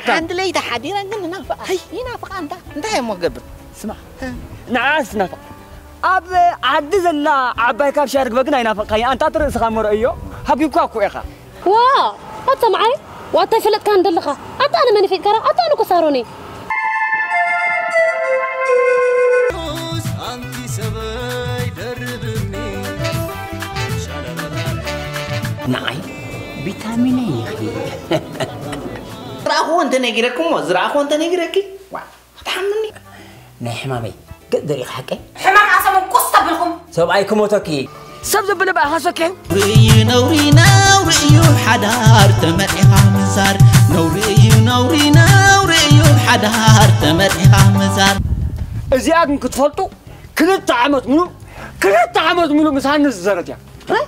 ሓንቲ ለይቲ ሓዲረ ግን ንናፍቓ። ሀይ። ይናፍቓ እንታ። እንታይ እሞ ክገብር? ስማ፣ ንዓስ ትናፍቕ። ኣብ ዓዲ ዘላ ዓባይ ካብሻ ርግበ ግን ኣይናፍቕካያ። ኣንታ ርእስኻ እሞ ረእዮ። ሃቢብካ እኮ ኢኻ። ዋ፣ ኣታ መዓረይ፣ ዋታ ይፈለጥካ እንደለኻ። ኣታ ኣነ መን ይፈልጥካ? ኣታ ኣነ እኮ ሳሮን እየ። ኣንቲ ሰበይ ደርብኒ። ንዓይ ቪታሚነይ ኢኺ። ዝረኣኹዎ እንተ ነጊረኪ እሞ፣ ዝረኣኹዎ እንተ ነጊረኪ፣ ዋ፣ ክትሓምኒ። ናይ ሕማመይ ገጽ ደሪቕ ሓቀይ? ሕማም ኣሰሙን ቁስ ተብልኩም። ሰብኣይ ክሞተኪ። ሰብ ዘበለ ብኣኻ ሰኪሑ። ርእዩ ነውሪ ነውሪ እዩ ሓዳር ተመሪኻ ምዛር። ነውሪ እዩ ነውሪ ነውሪ እዩ ሓዳር ተመሪኻ ምዛር። እዚኣ ግን ክትፈልጡ፣ ክልተ ዓመት ሙሉእ፣ ክልተ ዓመት ሙሉእ ምሳኒ ዝዘረት እያ። እ?